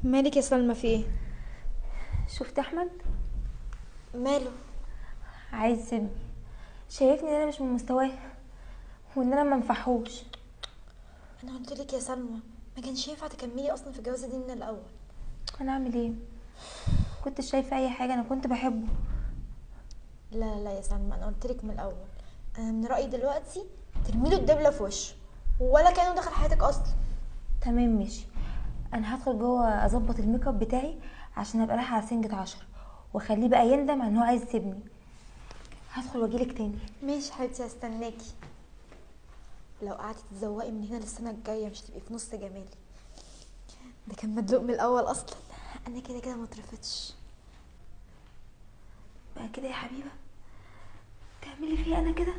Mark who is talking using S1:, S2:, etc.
S1: مالك يا سلمى، في ايه؟
S2: شفت احمد؟
S1: ماله؟
S2: عايز يسيبني، شايفني ان انا مش من مستواه وان انا ما انفعهوش.
S1: انا قلت لك يا سلمى ما كانش ينفع تكملي اصلا في الجوازه دي من الاول.
S2: انا اعمل ايه؟ كنت شايفه اي حاجة، انا كنت بحبه.
S1: لا لا يا سلمى، انا قلت لك من الاول، انا من رايي دلوقتي ترمي له الدبله في وشه ولا كانه دخل حياتك اصلا.
S2: تمام ماشي، انا هدخل جوه اظبط الميك اب بتاعي عشان ابقى رايحة على سنجة 10 واخليه بقى يندم ان هو عايز يسيبني. هدخل واجيلك تاني.
S1: ماشي حبيبتي، هستناكي. لو قعدتي تتزوقي من هنا للسنة الجاية مش هتبقي في نص جمالي. ده كان مدلوق من الاول اصلا، انا كده كده ما اترفضتش.
S2: بقى كده يا حبيبه تعملي فيا انا كده؟